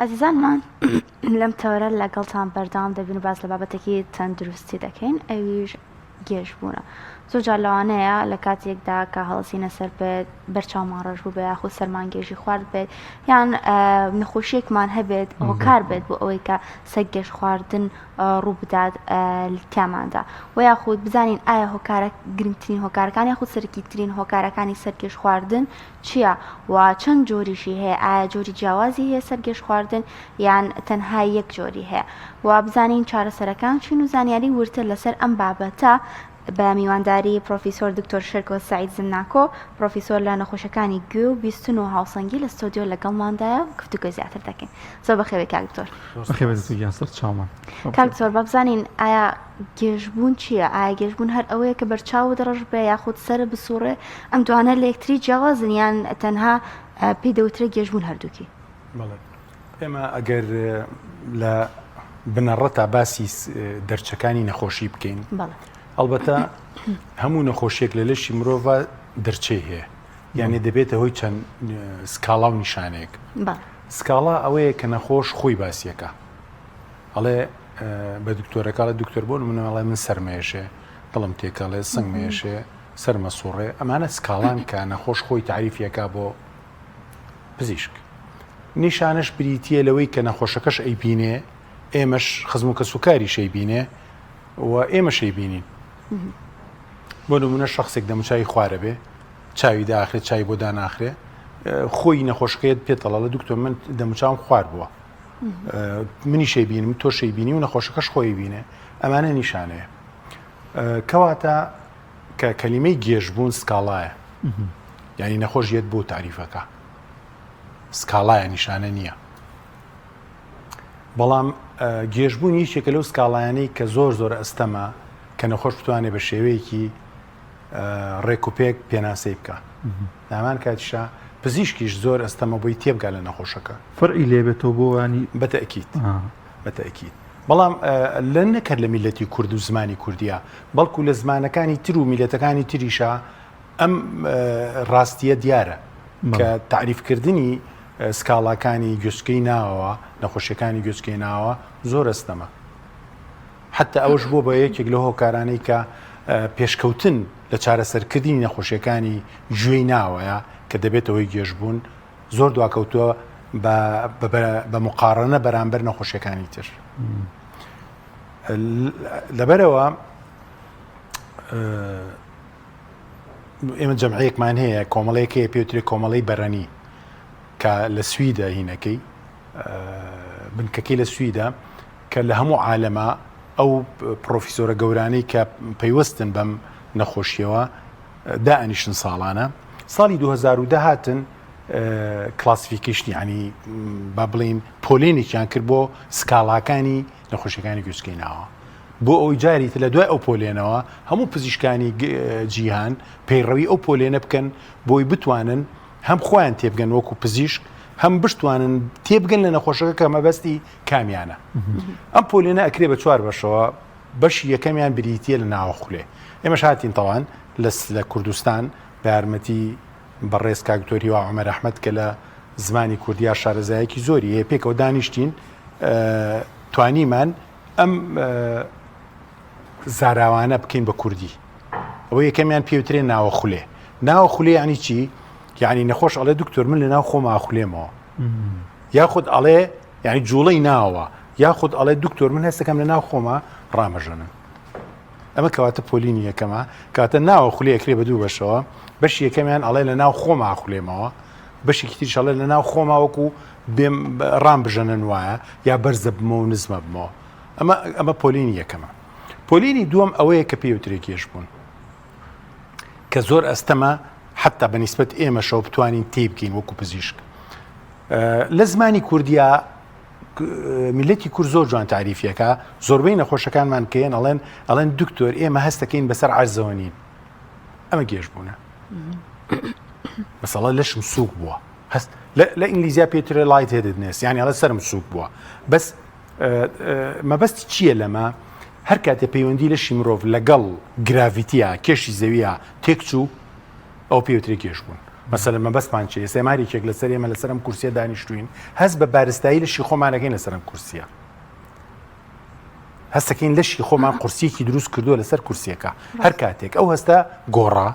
ئازیزانمان لەم تەوەرە لەگەڵتان بەردەوام دەبین و باس لە بابەتێکی تەندروستی دەکەین ئەویش گێژبوونە زۆر جار لەوانەیە لە کاتێکدا کە هەڵسینە سەر بێت بەرچاومان ڕەش بوو بێ یاخود سەرمان گێژی خوارد بێت یان نەخۆشیێکمان هەبێت هۆکار بێت بۆ ئەوەی کە سەر گێژ خواردن ڕووبدات تیاماندا و یاخود بزانین ئایا هۆکارە گرنگترین هۆکارەکان یاخود سەرەکیترین هۆکارەکانی سەرگێژ خواردن چییە و چەند جۆریشی هەیە ئایا جۆری جیاوازی هەیە سەرگێژ خواردن یان تەنها یەک جۆری هەیە و بزانین چارەسەرەکان چین و زانیاری وردتر لەسەر ئەم بابەتە بە میوانداری پرۆفیسۆر دکتۆر شێرکۆ سەعید زمناکۆ پرۆفیسۆر لە نەخۆشەکانی گوێ و بیستن و هاوسەنگی لە ستۆدیۆ لەگەڵماندایە و گفتوگۆی زیاتر دەکەین. زۆر بەخێربێی کاک دکتۆر. بەخێربێی دکتۆر گیان سەر چاومان. کاک دکتۆر با بزانین ئایا گێژبوون چییە؟ ئایا گێژبوون هەر ئەوەیە کە بەرچاوت ڕەش بێ یاخود سەرت بسوڕێ؟ ئەم دوانە لە یەکتری جیاوازن یان تەنها پێی دەوترێ گێژبوون هەردووکی؟ بەڵێ ئێمە ئەگەر لە بنەڕەتا باسی دەرچەکانی نەخۆشی بکەین ئەڵبەتە هەموو نەخۆشیێک لە لەشی مرۆڤ دەرچەی هەیە یعنی دەبێتە هۆی چەند سکاڵا و نیشانەیەک سکاڵا ئەوەیە کە نەخۆش خۆی باسیەکە ئەڵێ بە دکتۆرەکەڵە دکتۆر بۆ منەڵێ من سەرمێشێ دڵم تێکەڵێ سنگمێشێ سەرمە سوڕێ ئەمانە سکاڵان کە نەخۆش خۆی تعریفیەکە بۆ پزیشک. نیشانەش بریتییە لەوەی کە نەخۆشەکەش ئەیبینێ، ئێمەش خزم و کەسوکاریش ئەیبینێ و ئێمەش ئەیبینین. بۆ نمونە شخصێک دەموچاوی خوارە بێ، چاوی داخرێ، چای بۆ داناخرێ، خۆی نەخۆشەکەیت پێتەڵە دکتۆر من دەموچاوم خوار بووە. منی شەیبینم تۆ شەیبینی و نەخۆشەکەش خۆی بینێ ئەمانە نیشانەیە کەواتە کە کەلیمەی گێژبوون سکاڵایە یعنی نەخۆش یەت بۆ تاریفەکە سکاڵایە نیشانە نییە بەڵام گێژبوون یەکێکە لەو سکاڵایانەی کە زۆر زۆر ئەستەمە کە نەخۆش بتوانێت بە شێوەیەکی ڕێکوپێک پێناسەی بکە نامان کاتیشا پزیشکیش زۆر ئەستەمە بۆی تێبگا لە نەخۆشەکە فەرعی لێبێتەوە بۆ وانی بەتەکیت بەتەکیت بەڵام لە نەکەر لە میلەتی کورد و زمانی کوردیا بەڵکو لە زمانەکانی تر و میلەتەکانی تریشا ئەم ڕاستیە دیارە کە تاریفکردنی سکاڵاکانی گوێچکەی ناوە نەخۆشیەکانی گوێچکەی ناوە زۆر ئەستەمە حتا ئەوەش بۆ بە یەکێک لە هۆکارانەی کە پێشکەوتن لە چارەسەرکردنی نەخۆشیەکانی گوێی ناوەیە کە دەبێتەوەی گێژبوون زۆر دواکەوتووە بە مقارنە بەرامبەر نەخۆشیەکانی تر لەبەرەوە ئێمە جەمعەیەکمان هەیە کۆمەڵەیەک هەیە پێوترێ کۆمەڵەی بەرەنی کە لە سویدە هینەکەی بنکەکەی لە سویدە کە لە هەموو عالەمە ئەو پرۆفیسۆرە گەورانەی کە پەیوەستن بەم نەخۆشیەوە دائەنیشن ساڵانە ساڵی 2010 هاتن classification ینی با بڵین پۆلێنێکیان کرد بۆ سکاڵاکانی نەخۆشیەکانی گوێچکەی ناوە بۆ ئەوەی جاری تر لە دوای ئەو پۆلێنەوە هەموو پزیشکانی جیهان پەیڕەوی ئەو پۆلێنە بکەن بۆی بتوانن هەم خۆیان تێبگەن وەکو پزیشک هەم بشتوانن تێبگەن لە نەخۆشەکە کە مەبەستی کامیانە. ئەم پۆلێنە ئەکرێ بە چوار بەشەوە بەشی یەکەمیان بریتیە لە ناوەخولێ ئێمەش هاتین تەوان لە لە کوردستان بە یارمەتی بەڕێز کاک دکتۆر هیوا عومەر ئەحمەد کە لە زمانی کوردیا شارەزایەکی زۆری هەیە پێکەوە دانیشتین توانیمان ئەم زاراوانە بکەین بە کوردی ئەوە یەکەمیان پێوترێ ناوە خولێ ناوە خولێ ینی چی یعنی نەخۆش ئەڵێ دکتۆر من لە ناو خۆم ئاخولێمەوە یاخود ئەڵێ یعنی جوڵەی ناوە یاخود ئەڵێ دکتۆر من هەستەکەم لە ناو خۆمە ڕامەژەنن ئەمە کەواتە پۆلینی یەکەمە کاتە ناوە خولێ ئەکرێ بە دوو بەشەوە بەشی یەکەمیان ئەڵێ لە ناو خۆما خولێمەوە بەشێکی تریش ئەڵێ لە ناو خۆما وەکو بێم ڕام بژەنن وایە یا بەرزە بمەوە و نزمە بمەوە ئەمە ئەمە پۆلینی یەکەمە پۆلینی دووەم ئەوەیە کە پێی وترێ گێژ بوون کە زۆر ئەستەمە حتا بە نیسبەت ئێمەشەوە بتوانین تێبگەین وەکو پزیشک لە زمانی کوردیا میلەتی کورد زۆر جوان تاریفیەکە زۆربەی نەخۆشەکانمان کەێن ئەڵێن ئەڵێن دکتۆر ئێمە هەستەکەین بەسەر عەرزەوە نین ئەمە گێژ بوونە مەسەڵە لەشم سوک بووە هەست لە ئینگلیزیا پێترێ lightheadedness یانی ئەڵێ سەرم سوک بووە بەس مەبەستی چییە لەمە هەر کاتێ پەیوەندی لەشی مرۆڤ لەگەڵ gravity ە کێشی زەویە تێکچوو ئەو پێوترێ گێژ بوون. مەسەلەن مەبەستمان چیە؟ ئێستا ئێمە هەر یەکێک لەسەر ئێمە لەسەر ئەم کورسیە دانیشتوین هەست بە بارستایی لەشی خۆمانەکەین لەسەر ئەم کورسیە هەستەکەین لەشی خۆمان قورسیەکی دروست کردووە لەسەر کورسیەکە هەر کاتێک ئەو هەستە گۆڕا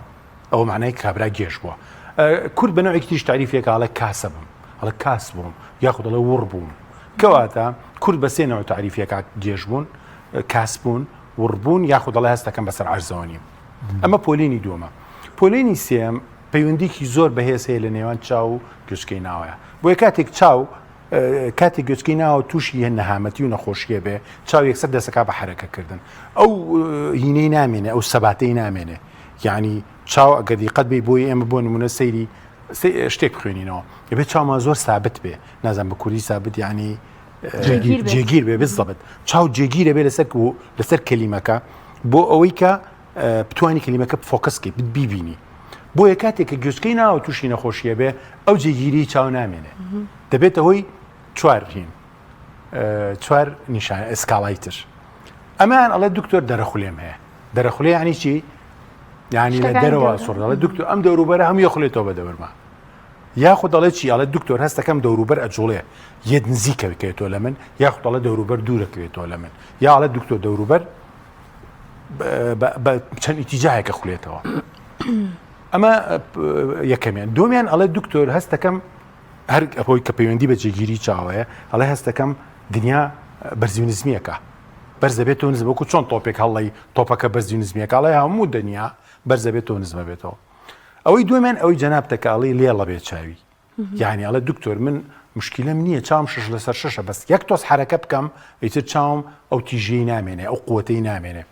ئەوە معنای کابرا گێژ بووە کورد بە نەوەیەکی تریش تاریفێکە ئەڵێ کاسە بووم ئەڵێ کاس بووم یاخود ئەڵێ وڕ بووم کەواتە کورد بە سێ نەوە تاریفێکا گێژ بوون کاس بوون وڕبوون یاخود دەڵێ هەستەکەم بەسەر عەرزەوە نیم ئەمە پۆلینی دووەمە پۆلینی سێم پەیوەندیکی زۆر بەهێز هەیە لە نێوان چاو و گوێچکەی ناوەیە بۆیە کاتێک چاو کاتێک گوێچکەی ناوە تووشی هەن نەهامەتی و نەخۆشیە بێ چاو یەکسەر دەسەکا بە حرەکەکردن ئەو هینەی نامێنێ ئەو سەباتەی نامێنێ یعنی چاو ئەگەر دیقەت بی بۆی ئێمە بۆ نمونە سەیری شتێک بخوێنینەوە دەبێت چاومان زۆر سابت بێ نازان بە کوردی سابت یعنی جێگیر بێ بزەبت چاو جێگیرە بێ لەسەر لەسەر کەلیمەکە بۆ ئەوەی کە بتانی کەلیمەکە focus کەی بیبینی بۆیە کاتێک کە گوێچکەی ناوە تووشی نەخۆشیە بێ ئەو جێگیری چاو نامێنێ دەبێتە هۆی چوار هین چوار نیشان سکاڵای تر ئەمان ئەڵێ دکتۆر دەرەخولێم هەیە دەرەخولێ ینی چی ینی لە دەرەوە سڕ دەڵێ دکتۆر ئەم دەوروبەرە هەموو یەخولێتەوە بە دەورما یاخود دەڵێ چی ئەڵێ دکتۆر هەستەکەم دەوروبەر ئەجوڵێ یەت نزیکەکەێتەوە لە من یاخود دەڵێ دەوروبەر دوورەکەوێتەوە لە من یا ئەڵێ دکتۆر دەوروبەر بە چەند ئیتیجاهێکە خولێتەوە ئەمە یەکەمیان دومیان ئەڵێ دکتۆر هەستەکەم هەر ئەوەی کە پەیوەندی بە جێگیری چاوەیە ئەڵێ هەستەکەم دنیا بەرزی و نزمیەکە بەرز دەبێت تۆ نزم وەکو چۆن تۆپێک هەڵی تۆپەکە بەرزی و نزمیەکە ئەڵێ هەموو دنیا بەرز دەبێت تۆ نزمە بێتەوە ئەوەی دومیان ئەوەی جەنابتەکە ئەڵێ لێڵە بێ چاوی یعنی ئەڵێ دکتۆر من مشکلم نییە چاوم شش لەسەر شەشە بەس یەک تۆز حرەکە بکەم ئیتر چاوم ئەو تیژیی نامێنێ ئەو قوتەی نامێنێ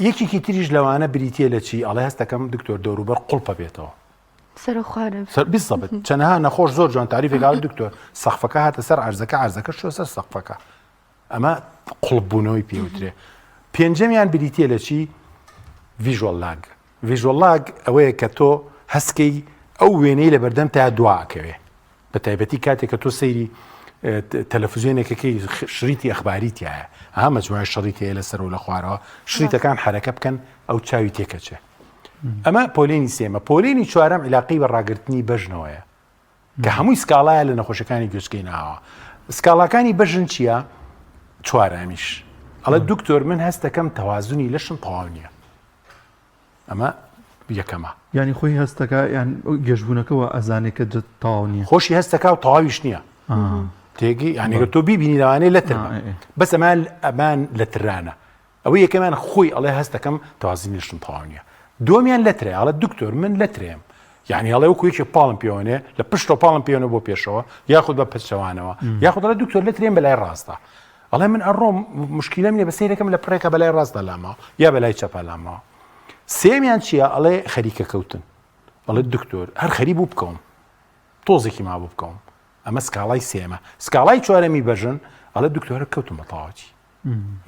یەکێکی تریش لەوانە بریتە لە چی ئەڵێ هەستەکەم دکتۆر دەوروبەر قوڵپە بێتەوە بالضبط چەنەها نەخۆش زۆر جوان تاریفێک ئەڵێ دکتۆر سەقفەکە هاتە سەر عەرزەکە عەرزەکە شوە سەر سەقفەکە ئەمە قوڵپ بوونەوەی پێوترێ پێنجەمیان بریتە لە چی visual lag visual lag ئەوەیە کە تۆ هەستکەی ئەو وێنەی لە بەردەم تا دواکەوێ بە تایبەتی کاتێک کە تۆ سەیری تەلەفزیۆنێکەکەی شریتی ئەخباری تایە ها مەجموعی شەڕیت هەیە لەسەر و لە خوارەوە شریتەکان حرەکە بکەن ئەو چاوی تێکەچێ ئەمە پۆلێنی سێمە پۆلێنی چوارەم عیلاقەی بە ڕاگرتنی بەژنەوەیە کە هەمووی سکاڵایە لە نەخۆشەکانی گوێچکەی ناوە سکاڵاکانی بەژن چییە؟ چوارەمیش ئەڵێ دکتۆر من هەستەکەم تەوازنی لەشم تەواو نییە ئەمە یەکەمە. یانی خۆی هەستەکا یان گێژبوونەکەوە ئەزانێ کە تەواو نییە؟ خۆشی هەستەکا و تەواویش نییە. تێگەی یانی گەر تۆ بیبینی لەوانەیە لەتر بەس ئەمان ئەمان لەترانە ئەوە یەکەمیان خۆی ئەڵێ هەستەکەم تەوازنی لەشم تەواو نییە دووەمیان لەترێ ئەڵێ دکتۆر من لەترێم یعنی ئەڵێ وەکو یەکێک پاڵم پێوەنێ لە پشتەوە پاڵم پێوەنە بۆ پێشەوە یاخود بە پچەوانەوە یاخود ئەڵێ دکتۆر لەترێم بەلای ڕاستە ئەڵێ من ئەڕۆم مشکیلەم نیە بە سەیرەکەم لە پڕێکە بەلای ڕاستدا لاماوە یا بەلای چەپا لاماوە سێمیان چییە ئەڵێ خەریکە کەوتن ئەڵێ دکتۆر هەر خەری بوو بکەوم تۆزێکی مابوو بکەوم ئەمە سکاڵای سێمە سکاڵای چوارەمی بەژن ئەڵێ دکتۆرە کەوتم بە تەواوەتی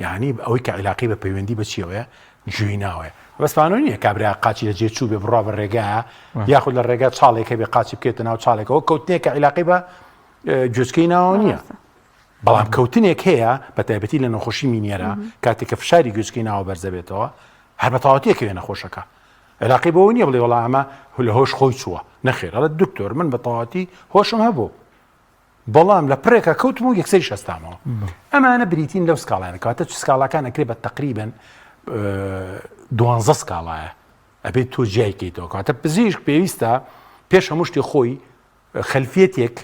یعنی ئەوەی کە عیلاقی بە پەیوەندی بە چیەوەیە گوێی ناوەیە بەسپانۆ نییە کابرا قاچی لە جێ چوو بێ بڕوا بە ڕێگایە یاخود لە ڕێگا چاڵێک هەبێ قاچی بکێتە ناو چاڵێکەوە کەوتنێک کە عیلاقی بە گوێچکەی ناوە نییە بەڵام کەوتنێک هەیە بە تایبەتی لە نەخۆشی مینیەرە کاتێک کە فشاری گوێچکەی ناوە بەرزەبێتەوە هەر بە تەواوەتیەکەوێ نەخۆشەکە عێراقی بۆ نییە بڵێ وڵا ئەمە لە هۆش خۆی چووە نەخێر ئەڵێ دکتۆر من بە تەواوەتی هۆشم هەبوو بەڵام لە پڕێکە کەوتم و یەکسەری شەستامەوە ئەمانە بریتین لەو سکاڵانە کاتە چ سکاڵاکان ئەکرێ بە تقریبن دوانزە سکاڵایە ئەبێت تۆ جیای کەیتەوە کاتە پزیشک پێویستە پێش هەموو شتێ خۆی خەلفیەتێک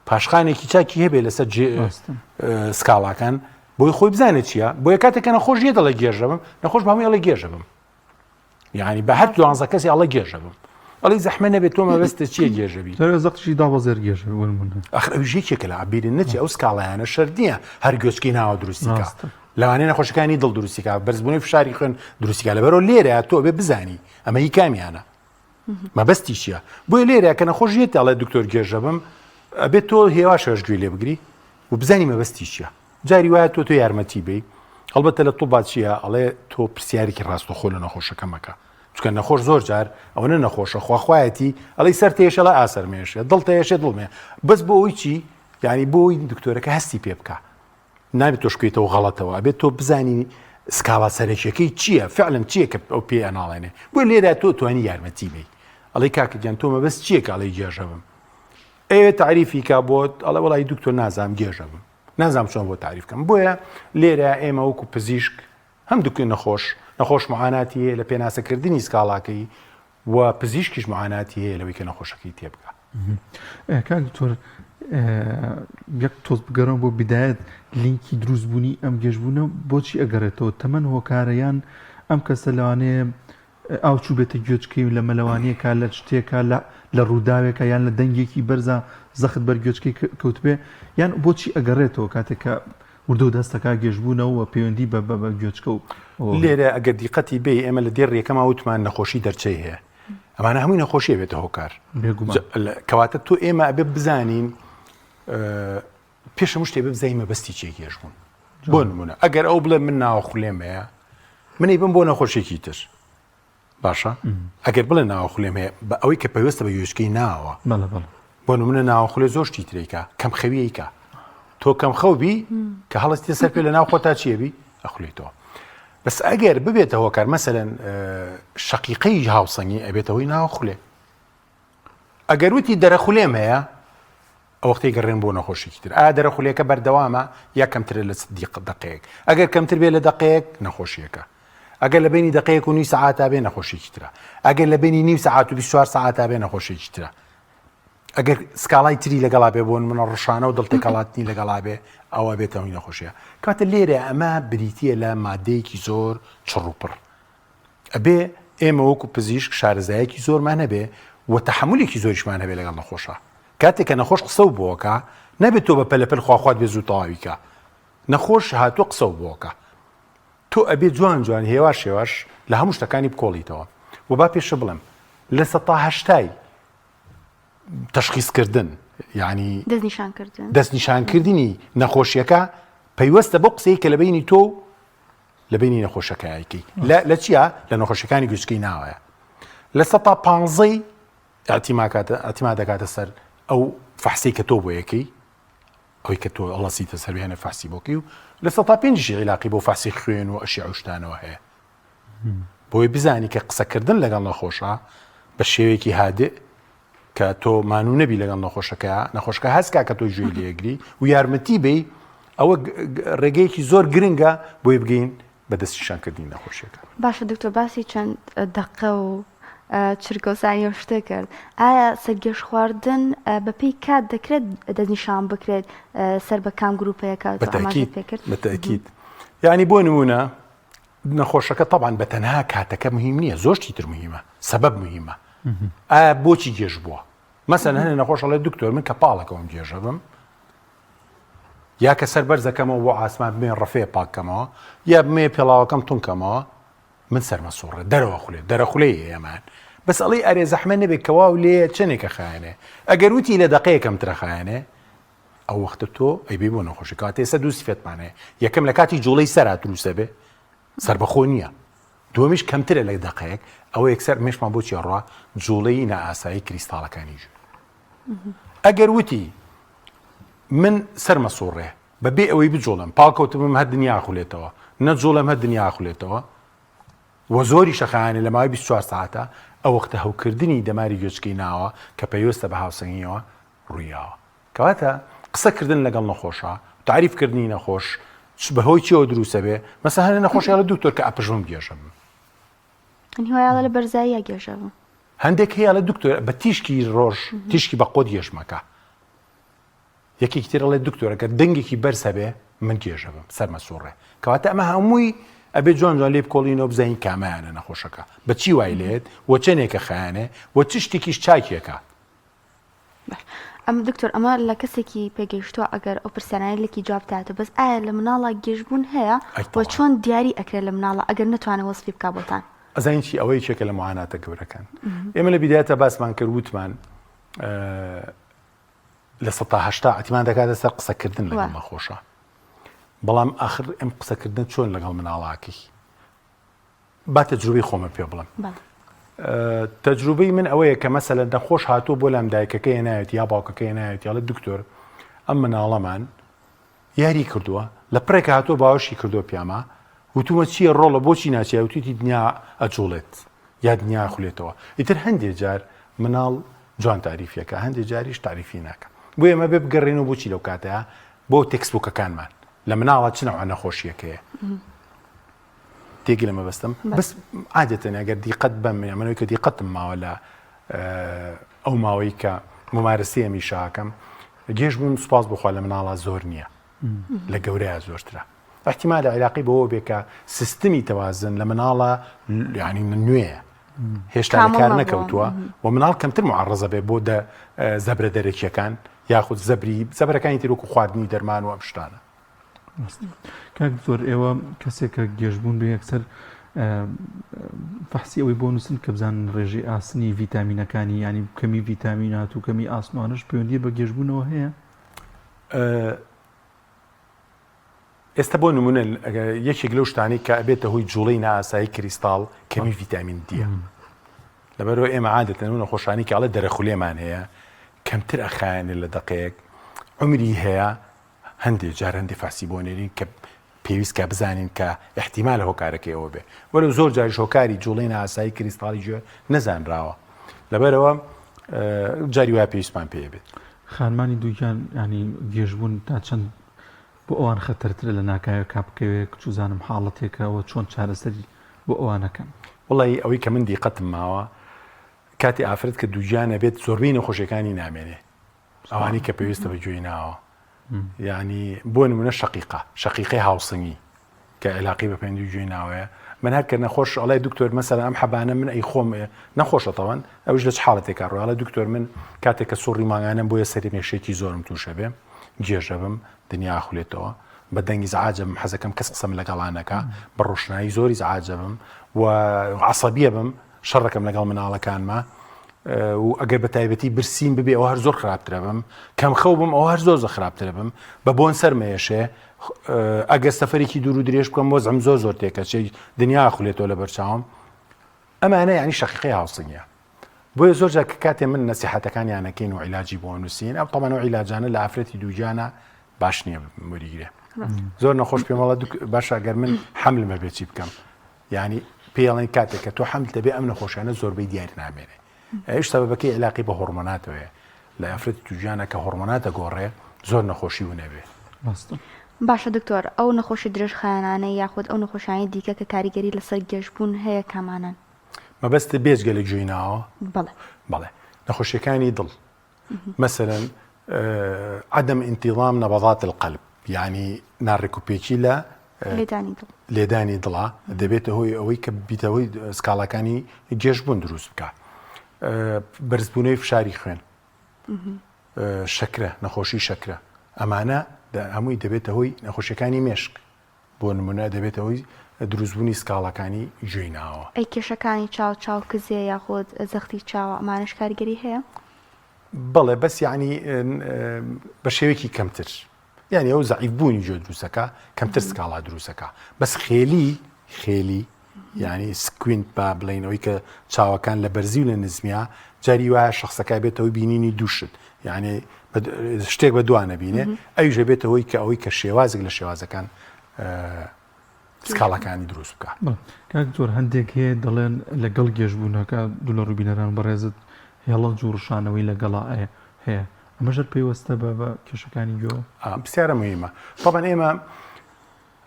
پاشخانێکی چاکی هەبێ لەسەر سکاڵاکان بۆی خۆی بزانێت چییە بۆیە کاتێک کە نەخۆش یە دەڵێ گێژە بم نەخۆش بە هەمووی ئەڵێ گێژە بم یعنی بە هەر دوانزە کەسی ئەڵێ گێژە بم ئەڵێ زەحمە نەبێت تۆ مەبەستە چییە گێژەبی زەقشی دابەزێر گێژە ئەخر ئەویش یەکێکە لە عبیرن نەچێ ئەو سکاڵایانە شەرت نییە هەر گوێچکەی ناوە دروستیکە لەوانەیە نەخۆشەکانی دڵ دروستیکە بەرزبوونی فشاری خوێن دروستیکە لەبەرەوە لێرە تۆ بێ بزانی ئەمە هی کامیانە مەبەستی چییە؟ بۆیە لێرە کە نەخۆش یەت ئەڵێ دکتۆر گێژە بم ئەبێت تۆ هێواش هێواش گوێ لێ بگری و بزانی مەبەستی چییە جاری وایە تۆ تۆ یارمەتی بی هەڵبەتە لە طوبا چییە ئەڵێ تۆ پرسیارێکی ڕاستەخۆ لە نەخۆشەکە مەکە چونکە نەخۆش زۆر جار ئەوەنە نەخۆشە خواخوایەتی ئەڵێ سەر تێشەڵە ئاسەر مێشێ دڵ تێشێ دڵمێ بەس بۆ ئەوی چی یعنی بۆ ئەوی دکتۆرەکە هەستی پێ بکە نابێت تۆش بکەیتەوە غەڵەتەوە ئەبێت تۆ بزانی سکاڵا سەرەکیەکەی چییە فعلەن چییە کە ئەو پێ ئەناڵێنێ بۆ لێرە تۆ توانی یارمەتی بی. ئەڵێ کاکە گیان تۆ مەبەست چییە کە ئەڵێی گێژە بم؟ ئەیەوێ تاریفی کا بۆت ئەڵێ وەڵی دکتۆر نازانم گێژە بم نازانم چۆن بۆ تاریف کەم بۆیە لێرە ئێمە وەکو پزیشک هەم دکتۆر نەخۆش نەخۆش معاناتی هەیە لە پێناسەکردنی سکاڵاکەی و پزیشکیش معاناتی هەیە لەوەی کە نەخۆشەکەی تێبگا. کاک دکتۆر یەک تۆز بگەڕێم بۆ بیدایەت لینکی دروستبوونی ئەم گێژبوونە بۆچی ئەگەڕێتەوە تەمەن هۆکارە یان ئەم کەسە لەوانەیە ئاو چووبێتە گوێچکەی و لە مەلەوانیەکە لە شتێکە لە لە ڕووداوێکە یان لە دەنگێکی بەرزا زەخت بەر گوێچکەی کەوتبێ یان بۆچی ئەگەڕێتەوە کاتێک کە وردە و دەستەکە گێژبوونەوە و پەیوەندی بە بە گوێچکە و لێرە ئەگەر دیقەتی بێ ئێمە لە دێڕ یەکەما وتمان نەخۆشی دەرچەی هەیە ئەمانە هەمووی نەخۆشیە بێتە هۆکار کەواتە تۆ ئێمە ئەبێ بزانین پێش هەموو شتێ بزانین مەبەستی چێ گێژ بوون بۆ نمونە ئەگەر ئەو بڵێ من ناوە خولێم هەیە منی بم بۆ نەخۆشیێکی تر باشە ئەگەر بڵێ ناوە خولێم هەیە بە ئەوەی کە پەیوەستە بە گوێچکەی ناوە بۆ نمونە ناوە خولێ زۆر شتی ترێکە کەم خەویەکە تۆ کەم خەو بی کە هەڵستی سەر پێ لە ناو خۆتا چیە بی ئەخولێتەوە بەس ئەگەر ببێتە هۆکار مەسەلەن شەقیقەی هاوسەنگی ئەبێتە هۆی ناوە خولێ ئەگەر وتی دەرەخولێم هەیە ئەوەختەی گەڕێن بۆ نەخۆشیکی تر ئایا دەرەخولێکە بەردەوامە یا کەمترە لە دقەیەک ئەگەر کەمتر بێ لە دقەیەک نەخۆشیەکە ئەگەر لە بینی دقەیەک و نیو سەعاتا بێ نەخۆشیکی ترە ئەگەر لە بینی نیو سەعات و 24 سەعاتا بێ نەخۆشیکی ترە ئەگەر سکاڵای تری لەگەڵا بێ بۆ نمونە ڕشانە و دڵتێکەڵاتنی لەگەڵا بێ ئەوە بێتە هۆی نەخۆشیە کاتە لێرە ئەمە بریتە لە مادەیەکی زۆر چڕ و پڕ ئەبێ ئێمە وەکو پزیشک شارەزایەکی زۆرمان هەبێ و تەحملێکی زۆریشمان هەبێ لەگەڵ نەخۆشە کاتێک کە نەخۆش قسە و بۆکە نابێت تۆ بە پەلەپەل خواخوات بێ زوو تەواویکە نەخۆش هاتووە قسە و بۆکە تۆ ئەبێ جوان جوان هێواش هێواش لە هەموو شتەکانی بکۆڵیتەوە و با پێشە بڵێم لە سەتا هەشتای تەشخیصکردن یعنی دەستنیشانکردن دەستنیشانکردنی نەخۆشیەکە پەیوەستە بۆ قسەی کە لە بینی تۆ و لە بینی نەخۆشەکایەکەی لە چیا لە نەخۆشیەکانی گوچکەی ناوەیە لە سەتا پانزەی ئەتیما دەکاتە سەر ئەو فەحسی کە تۆ بۆ یەکەی ئەوەی کە تۆ ئەڵەسیتە سەر هێنە فەحسی بۆکەی و لە سەتا پێنجیشی عیلاقی بۆ فەحسی خوێن و ئەشی عشتانەوە هەیە بۆی بزانی کە قسەکردن لەگەڵ نەخۆشە بە شێوەیەکی هادئ کە تۆ مانوو نەبی لەگەڵ نەخۆشەکە نەخۆشکە هەستکا کە تۆ گوێی لێگری و یارمەتی بی ئەوە ڕێگەیەکی زۆر گرنگە بۆی بگەین بە دەستنیشانکردنی نەخۆشیەکە. باشە دکتۆر باسی چەند دەقە و چرکە و سانیە و شتێک کرد ئایا سەرگێژ خواردن بەپێی کات دەکرێت دەستنیشان بکرێت سەر بە کام گروپەیەکە پێکرد بەتەکیید یعنی بۆ نمونە نەخۆشەکە تەبعەن بە تەنها کاتەکە مهم نییە زۆر شتی تر مهمە سەبەب مهمە ئایا بۆچی گێژ بووە مەسەن هەنێ نەخۆش ئەڵێ دکتۆر من کە پاڵەکەوم گێژە بم یا کە سەر بەرزەکەمەوە بۆ ئاسمان بمێ ڕفێ پاککەمەوە یا بمێ پێڵاوەکەم تونکەمەوە من سەرمە سوڕێ دەرەوە خولێ دەرەخولێ ئێمان بەس ئەڵێ ئەرێ زەحمە نەبێت کەواو لێ چەندێکە خایەنێ ئەگەر وتی لە دقەیەکەم ترە خایەنێ ئەو وەختە تۆ ئەیبەی بۆ نەخۆشی کەواتە ئێستا دوو سفەتمان هەیە یەکەم لە کاتی جوڵەی سەرا دروستە بێ سربەخۆ نییە دووەمیش کەمترە لە دقەیەک ئەوە یەکسەر مێشمان بۆ چیڕوا جوڵەی نائاسایی کریستاڵەکانی ژوور ئەگەر وتی من سەرمە سوڕێ بەبێ ئەوەی بجوڵم پاڵکەوتبم هەر دنیا خولێتەوە نەجوڵم هەر دنیا خولێتەوە و زۆری شەخایانە لە ماوەی 24 ساعتە ئەو وەختە هەوکردنی دەماری گوێچکەی ناوە کە پەیوەستە بە هاوسەنگیەوە ڕوویاوە. کەواتە قسە کردن لەگەڵ نەخۆشا، تاریف کردنی نەخۆش، چ بە هۆی چیەوە دروست ئەبێ، مەسەلەن هەنێ نەخۆش ئەڵێ دکتۆر کە ئەپژمم گێژە بم. من هیوای ئەڵێ لە بەرزاییە گێژە بم. هەندێک هەیە ئەڵێ دکتۆر بە تیشکی ڕۆژ تیشکی بە قۆت گێژمەکە. یەکێکی تر ئەڵێ دکتۆر ئەگەر دەنگێکی بەرز هەبێ من گێژە بم سەرمە سوڕێ. کەواتە ئەمە هەمووی ئەبێ جوان جوان لێ بکۆڵینەوە بزانین کامەیانە نەخۆشەکە بە چی وای لێت و چەندێکە خایەنێ و چ شتێکیش چاکیەکە. ئەم دکتۆر ئەمە لە کەسێکی پێگەیشتووە ئەگەر ئەو پرسیارانەی لەکی جواب داتەوە بەس ئایا لە مناڵا گێژبوون هەیە و چۆن دیاری ئەکرێت لە مناڵە ئەگەر نەتوانێت وەسفی بکا بۆتان؟ ئەزانی چی ئەوە یەکێکە لە معاناتە گەورەکان ئێمە لە بیدایەتە باسمان کرد وتمان لە 80 ئەتیمان دەکاتە سەر قسەکردن لەگەڵ نەخۆشە بەڵام ئاخر ئەم قسەکردن چۆن لەگەڵ مناڵاکەی با تەجروبەی خۆمە پێ بڵێم تەجروبەی من ئەوەیە کە مەسەلەن نەخۆش هاتووە بۆ لام دایکەکەی نایەت یا باوکەکەی نایەت یاڵێ دکتۆر ئەم مناڵەمان یاری کردووە لە پڕێک هاتووە باوەشی کردووە پیاما وتومە چییە ڕۆڵە بۆچی ناچیە وتوتی دنیا ئەجوڵێت یا دنیا خولێتەوە ئیتر هەندێک جار مناڵ جوان تاریفیەکە هەندێک جاریش تاریفی ناکە بۆ ئێمە بێ بگەڕێنەوە بۆچی لەو کاتەیە بۆ textbook ەکانمان لە مناڵە چ نەوە نەخۆشیەکەیە تێگی لە مەبەستم بەس عادەتەن ئەگەر دیقەت بەم منەوەی کە دیقەتم ماوە لە ئەو ماوەی کە ممارەسەی ئەمیشاکەم گێژ بوون سوپاس بخوا لە مناڵا زۆر نییە لە گەورەیە زۆرترە احتیمالە عیلاقی بەوە بێ کە سیستمی تەوازن لە مناڵە یعنی نوێیە هێشتا لە کار نەکەوتووە و مناڵ کەمتر معڕزە بێ بۆ دە زەبرە دەرەکیەکان یاخود زەبری زەبرەکانی تر وەکو خواردنی دەرمان و ئەم شتانە. کاک دکتۆر ئێوە کەسێک کە گێژبوون بێ یەکسەر فەحسی ئەوەی بۆ نووسن کە بزانن ڕێژەی ئاسنی ڤیتامینەکانی ینی کەمی ڤیتامینات و کەمی ئاسمانش پەیوەندی بە گێژبوونەوە هەیە؟ ئێستا بۆ نمونە یەکێک لەو شتانەی کە ئەبێتە هۆی جوڵەی نائاسایی کریستاڵ کەمی ڤیتامین دیە لەبەرەوە ئێمە عادەتەن و نەخۆشانی کە ئەڵێ دەرەخولێمان هەیە کەمتر ئەخایەنێ لە دەقەیەک عمری هەیە هەندێک جار هەندێک فاسی بۆ نێرین کە پێویست کە بزانین کە احتیمالە هۆکارەکەی ئەوە بێ وەلو زۆر جاریش هۆکاری جوڵەی نائاسایی کریستاڵی گوێ نەزانراوە لەبەرەوە جاری وایە پێویستمان پێ بێت. خانمانی دووگیان یانی گێژبوون تا چەند بۆ ئەوان خەتەرترە لە ناکاوێکا بکەوێ چوزانم حاڵەتێکە وە چۆن چارەسەری بۆ ئەوان ئەکەن؟ وەڵایی ئەوەی کە من دیقەتم ماوە کاتی ئافرەت کە دووگیان ئەبێت زۆربەی نەخۆشیەکانی نامێنێ ئەوانەی کە پێویستە بە گوێی ناوە یعنی بۆ نمونە شەقیقە شەقیقەی هاوسەنگی کە عێلاقی بە پەیوەندی گوێی ناوەیە من هەر کە نەخۆش ئەڵێ دکتۆر مەسەلەن ئەم حەبانە من ئەی خۆم نەخۆشە تەوان ئەوش لە چ حاڵەتێکا ڕۆی ئەڵێ دکتۆر من کاتێک کە سوڕی مانگانەم بۆیە سەری مێشێکی زۆرم تووشە بێ گێژە بم دنیا خولێتەوە بە دەنگی زعاجە بم حەزەکەم کەس قسەم لەگەڵا نەکا بە ڕۆشنایی زۆری زعاجە بم و عەسەبیە بم شەڕەکەم لەگەڵ مناڵەکانما و ئەگەر بە تایبەتی برسیم ببێ ئەوە هەر زۆر خراپترە بم کەم خەو بم ئەوە هەر زۆر زۆر خراپترە بم بە بۆن سەرمەیەشێ ئەگەر سەفەرێکی دوور و درێژ بکەم وەزعم زۆر زۆر تێکەچێ دنیا خولێتەوە لە بەرچاوم ئەمانە یعنی شەقیقەی هاوسەنگیە بۆیە زۆر جار کە کاتێ من نەسیحەتەکانیانەکەین و عیلاجی بۆ نووسین ئەم تەمەن و عیلاجانە لە ئافرەتی دووگیانە باش نییە وەریگرێ زۆر نەخۆش پێمەڵە باشە گەر من حەملمە بێ چی بکەم یعنی پێڵێن کاتێک کە تۆ حەمل دەبێ ئەم نەخۆشیانە زۆربەی دیار نامێنێ ئەویش سەبەبەکەی عیلاقی بە هۆڕمۆناتەوەیە لە ئافرەتی تووگیانە کە هۆڕمۆنات دەگۆڕێ زۆر نەخۆشی ونەبێ. ڕاستە. باشە دکتۆر ئەو نەخۆشی درێژخایەنانەی یاخود ئەو نەخۆشیانەی دیکە کە کاریگەری لەسەر گێژبوون هەیە کامانەن؟ مەبەستت بێجگە لە گوێی ناوە؟ بەڵێ. بەڵێ نەخۆشیەکانی دڵ مەسەلەن عدم انتظام نبضات القلب یعنی ناڕێکوپێکی لە لێدانی دڵ لێدانی دڵا دەبێتە هۆی ئەوەی کە بیتە هۆی سکاڵاکانی گێژبوون دروست بکە بەرزبوونەوەی فشاری خوێن شەکرە نەخۆشی شەکرە ئەمانە هەمووی دەبێتە هۆی نەخۆشیەکانی مێشک بۆ نمونە دەبێتە هۆی دروستبوونی سکاڵاکانی گوێی ناوە. ئەی کێشەکانی چاو، چاو کزێ یاخود زەختی چاو ئەمانەش کاریگەری هەیە؟ بەڵێ بەس یەعنی بە شێوەیەکی کەمتر یانی ئەو زەعیف بوونی گوێ دروستەکە کەمتر سکاڵا دروستەکە بەس خێلی خێلی یعنی squint با بڵێین ئەوەی کە چاوەکان لە بەرزی و لە نزمیا جاری وایە شخصەکە بێتەوەی بینینی دووشت یعنی شتێک بە دوانە بینێ ئەویش بێتەوەی کە ئەوەی کە شێوازێک لە شێوازەکان سکاڵاکانی دروست بکە. کاک دکتۆر هەندێک هەیە دەڵێن لەگەڵ گێژبوونەکە دوو لە ڕووبینەران بەڕێزت هێڵنج و ڕشانەوەی لەگەڵا هەیە ئەمەش هەر پەیوەستە بە بە کێشەکانی گوێوە؟ پرسیارە مهمە طبعا ئێمە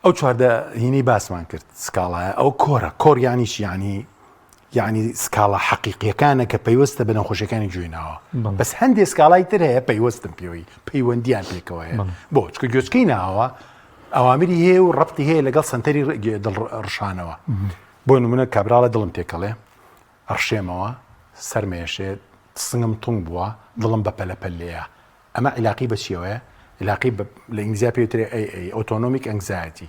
ئەو 14 هینەی باسمان کرد سکاڵایە ئەو کۆرە کۆر یانی چی یانی یعنی سکاڵا حەقیقیەکانە کە پەیوەستە بە نەخۆشیەکانی گوێی ناوە بەس هەندێک سکاڵای تر هەیە پەیوەستن پێوەی پەیوەندیان پێکەوە هەیە بۆ چکە گوێچکەی ناوە ئەوامری هەیە و ڕەبتی هەیە لەگەڵ سنتەری دڵ ڕشانەوە بۆ نمونە کابراڵە دڵم تێکەڵێ ئەڕشێمەوە سەرمێشێت سنگم تونگ بووە دڵم بە پەلەپەل لێیە ئەمە عیلاقی بە چیەوەیە عیلاقی لە ئینگلیزیا پێوترێ ئەی ئەی autonomic anxiety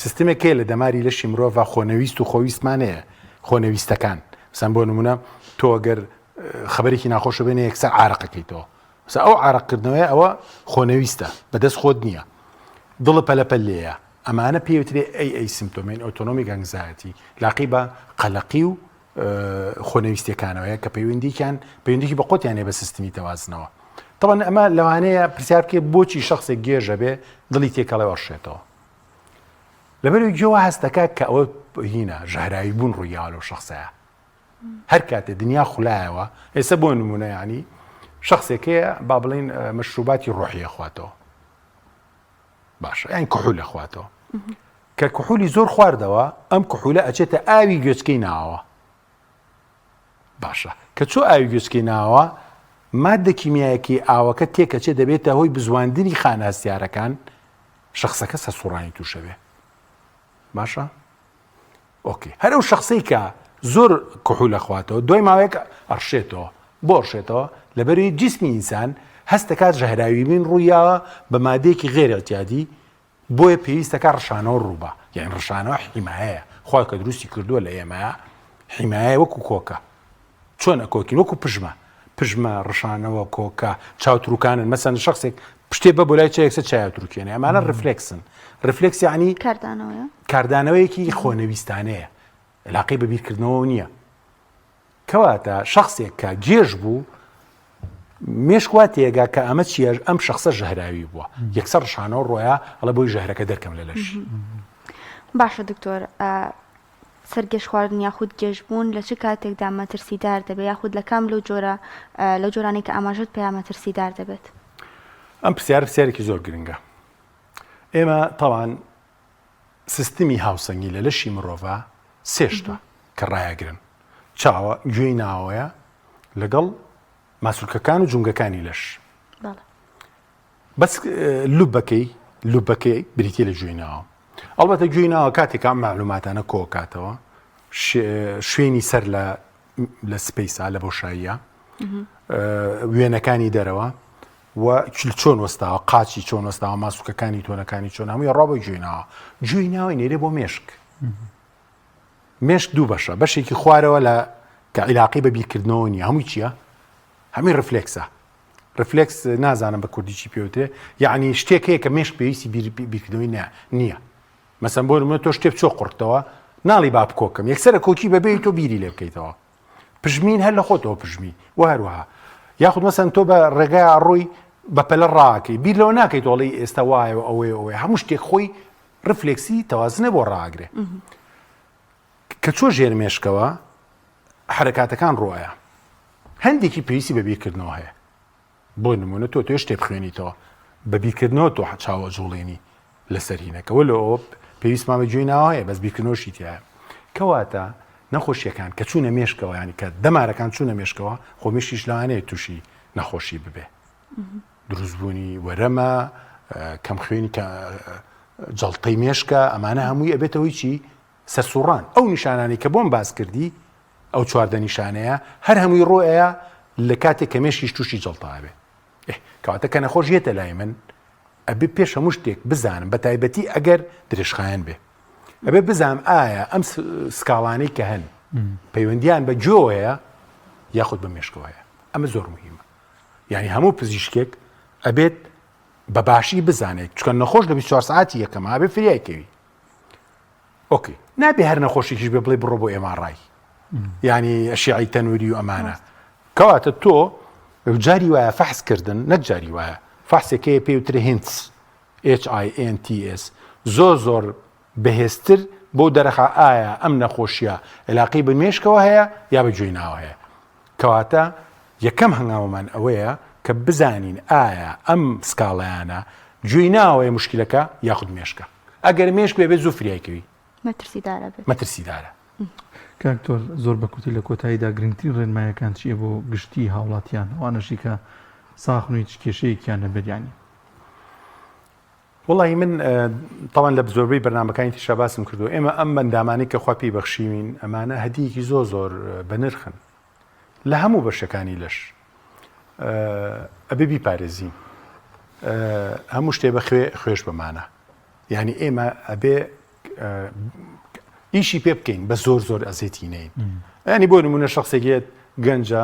سیستمێک هەیە لە دەماری لەشی مرۆڤ خۆنەویست و خۆویستمان هەیە خۆنەویستەکان سەن بۆ نمونە تۆ گەر خبرێکی ناخۆشە بێنێ یەکسەر عارەقەکەیتەوە سە ئەو عارەقکردنەوەی ئەوە خۆنەویستە بەدەست خۆت نییە دڵە پەلەپەل لێیە ئەمانە پێوترێ ئەی ئەی symptom ین autonomic anxiety لاقی بە قەلەقی و خۆنەویستیەکانەوەیە کە پەیوەندیکیان پەیوەندیکی بە قۆتیان هەیە بە سیستمی تەوازنەوە تەوان ئەمە لەوانەیە پرسیار بکەێت بۆچی شخصێک گێژە بێ دڵی تێکەڵێ وەڕشێتەوە لەبەر گوێوە هەستەکە کە ئەوە هینە ژەهراوی بوون ڕوویاوە لەو شخصەیە. هەر کاتێ دنیا خولایەوە ئێستا بۆ نمونە ینی شخصێک هەیە با بڵین مەشروباتی ڕۆحی ئەخواتەوە باشە یان کحول ئەخواتەوە کە کحولی زۆر خواردەوە ئەم کحولە ئەچێتە ئاوی گوێچکەی ناوە باشە کە چۆ ئاوی گوێچکەی ناوە مادە کیمیایەکی ئاوەکە تێکەچێ دەبێتە هۆی بزواندنی خانە هەستیارەکان شخصەکە سەرسوڕانی تووشەوێ باشە ئۆکەی هەر ئەو شەخسەی کە زۆر کحول ئەخواتەوە دوای ماوەیەک ئەڕشێتەوە بۆ ئەڕشێتەوە لەبەروی جیسمی ئینسان هەست دەکات ژەهراویبین ڕوویاوە بە مادەیەکی غێر اعتیادی بۆیە پێویستەکە ڕشانەوە ڕووبا یان ڕشانەوە حیمایەیە خوا کە دروستی کردووە لە ئێمە حیمایە وەکو کۆکە چۆن ئەکۆکین وەکو پژمە پژمە ڕشانەوە کۆکە چاوتروکانن مەسەن شخصێک پشتێ بە بۆلای چا یەکسەر چاوی تروکێنێ ئەمانە ڕفلێکسن ڕفلێکس یعنی کاردانەوەیە کاردانەوەیەکی خۆنەویستانەیە علاقەی بە بیرکردنەوە نییە کەواتە شخصێک کە گێژ بوو مێشک وا تێگا کە ئەمە چییە ئەم شخصە ژەهراوی بووە یەکسەر ڕشانەوە ڕۆیا ئەڵێ بۆی ژەهرەکە دەرکەم لە لەش باشە دکتۆر سەرگێژخواردن یاخود گێژبوون لە چ کاتێکدا مەترسیدار دەبێت یاخود لە کام لەو جۆرە لەو جۆرانەی کە ئاماژەت پێیا مەترسیدار دەبێت؟ ئەم پرسیارە پرسیارێکی زۆر گرنگە. ئێمە تاوان سیستمی هاوسەنگی لە لەشی مرۆڤا سێ شتە کە ڕایەگرن، چاوە، گوێی ناوەیە لەگەڵ ماسولکەکان و جومگەکانی لەش. بەس لوبەکەی لوبەکەی بریتە لە گوێی ناوە ئەڵبەتە گوێی ناوە کاتێک ئەم معلوماتانە کۆکاتەوە شوێنی سەر لە لە space ا لە بۆشاییە وێنەکانی دەرەوە و چۆن وەستاوە قاچی چۆن وەستاوە ماسوکەکانی تۆنەکانی چۆن هەمووی ڕا بە گوێی ناوە گوێی ناوەی نێرێ بۆ مێشک مێشک دوو بەشە بەشێکی خوارەوە لە کە عیلاقی بە بیرکردنەوە نیە هەمووی چییە هەمووی ڕفلێکسە ڕفلێکس نازانم بە کوردی چی پێوترێ یعنی شتێک هەیە کە مێشک پێویستی بیرکردنەوەی نییە مەسەن بۆ نمونە تۆ شتێ بچۆ قڕتەوە ناڵی با بکۆکم یەکسەرە کۆکی بەبێ تۆ بیری لێ بکەیتەوە پژمین هەر لە خۆتەوە پژمی و هەروەها یاخود مەسەن تۆ بە ڕێگای ڕۆی بە پەلە ڕاکەی بیر لەوە ناکەیت ئەڵێی ئێستا وایە و ئەوەیە ئەوەیە هەموو شتێک خۆی ڕفلێکسی تەوازنە بۆ ڕاگرێ کە چۆ ژێر مێشکەوە حەرەکاتەکان ڕۆیە هەندێکی پێویستی بە بیرکردنەوە هەیە بۆ نمونە تۆ تۆ شتێ بخوێنیتەوە بە بیرکردنەوە تۆ چاوە جوڵێنی لەسەر هینەکە وە لەوە پێویستمان بە گوێی ناوە هەیە بەس بیرکردنەوەشی تایە کەواتە نەخۆشیەکان کە چوونە مێشکەوە ینی کە دەمارەکان چوونە مێشکەوە خۆ مێشکیش لەوانەیە تووشی نەخۆشی ببێ دروستبوونی وەرەمە کەم خوێنی کە جەڵتەی مێشکە ئەمانە هەمووی ئەبێتەوەی چی سەرسوڕان، ئەو نیشانانەی کە بۆم باس کردی، ئەو 14 نیشانەیە، هەر هەمووی ڕۆئەیا لە کاتێک کە مێشکیش تووشی جەڵتە ئەبێ. ئێ، کەواتە کە نەخۆش یەتە لای من، ئەبێ پێش هەموو شتێک بزانم، بە تایبەتی ئەگەر درێژخایەن بێ. ئەبێ بزانم ئایا ئەم سکاڵانەی کە هەن، پەیوەندییان بە گوێوە هەیە یاخود بە مێشکەوە هەیە. ئەمە زۆر موهیمە. یانی هەموو پزیشکێک ئەبێت بە باشی بزانێت، چونکە نەخۆش لە 24 سەعاتی یەکەما ئەبێ فریای کەوی. ئۆکەی نابێ هەر نەخۆشێکیش بێ بڵێ بڕۆ بۆ MRI ینی ئەشیعی تەنوری و ئەمانە کەواتە تۆ جاری وایە فەحس کردن نەک جاری وایە فەحسێکەیە پێی وترێ HINTS HINTS زۆر زۆر بەهێزتر بۆ دەرەخا ئایا ئەم نەخۆشیە علاقی بە مێشکەوە هەیە یا بە گوێی ناوە هەیە کەواتە یەکەم هەنگاومان ئەوەیە کە بزانین ئایا ئەم سکاڵایانە گوێی ناوەیە مشکلەکە یاخود مێشکە ئەگەر مێشک بێ بێ زوو فریای کەوی. مەترسیدارە بێت. مەترسیدارە. کاک دکتۆر زۆر بە کورتی لە کۆتاییدا گرنگترین ڕێنمایەکان چییە بۆ گشتی هاوڵاتیان ئەوانەشی کە ساخن و هیچ کێشەیەکیان نەبێت یانی؟ وەڵی من تاوان لە زۆربەی بەرنمەکانی تریشا باسم کردو ئێمە ئەم بەندامانەی کە خوا پێی بەخشیوین ئەمانە هەدیەکی زۆر زۆر بەنرخن لە هەموو بەشەکانی لەش ئەبێ بیپارێزین هەموو شتێ بە خوێ خوێش بەمانە یعنی ئێمە ئەبێ ئیشی پێ بکەین بە زۆر زۆر ئەزێتی نین ینی بۆ نمونە شخصێکێت گەنجە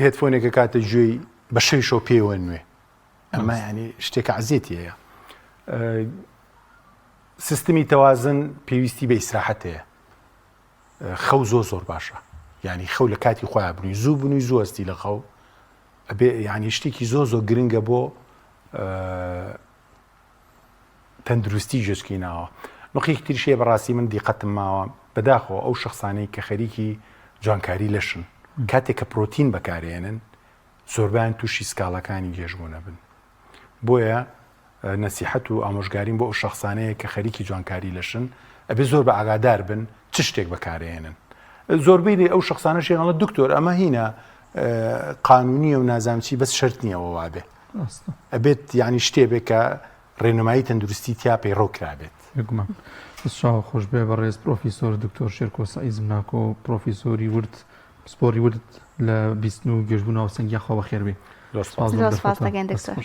هێتفۆنێکە کاتە گوێی بە شەویشەوە پێوە نوێ ئەمە ینی شتێکە عزیێتی هەیە سیستمی تەوازن پێویستی بە ئیسراحەت هەیە خەو زۆر زۆر باشە یعنی خەو لە کاتی خۆیان بنووی زوو بنووی زوو هەستی لە خەو ئەبێ یعنی شتێکی زۆر زۆر گرنگە بۆ تەندروستی گوێچکەی ناوە نقێکی تریش هەیە بەڕاستی من دیقەتم ماوە. بەداخەوە ئەو شەخسانەی کە خەریکی جوانکاری لەشن کاتێک کە پرۆتین بەکارێنن زۆربیان تووشی سکاڵەکانی گێژبوون ئەبن بۆیە نەسیحەت و ئامۆژگاریم بۆ ئەو شەخسانەیە کە خەریکی جوانکاری لەشن ئەبێ زۆر بە ئاگادار بن چ شتێک بەکارێنن زۆربەی لێ ئەو شخصانە شێنەڵە دکتۆر ئەمە هینە قانونیە و نازانم چی بەس شەرت نییە ئەوە وابێ ئەبێت یعنی شتێ بێ کە ڕێنمایی تەندروستی تیا پەیڕەو کرابێت. بێگومان. دەست چاو خۆش بێ بەڕێز پرۆفیسۆر دکتۆر شێرکۆ سەعید زمناکۆ پرۆفیسۆری ورد پسپۆری ورد لە بیستن و گێژبوون و هاوسەنگی یاخوا بەخێر بێی. زۆر سپاس. زۆر سپاس دەکەین دکتۆر.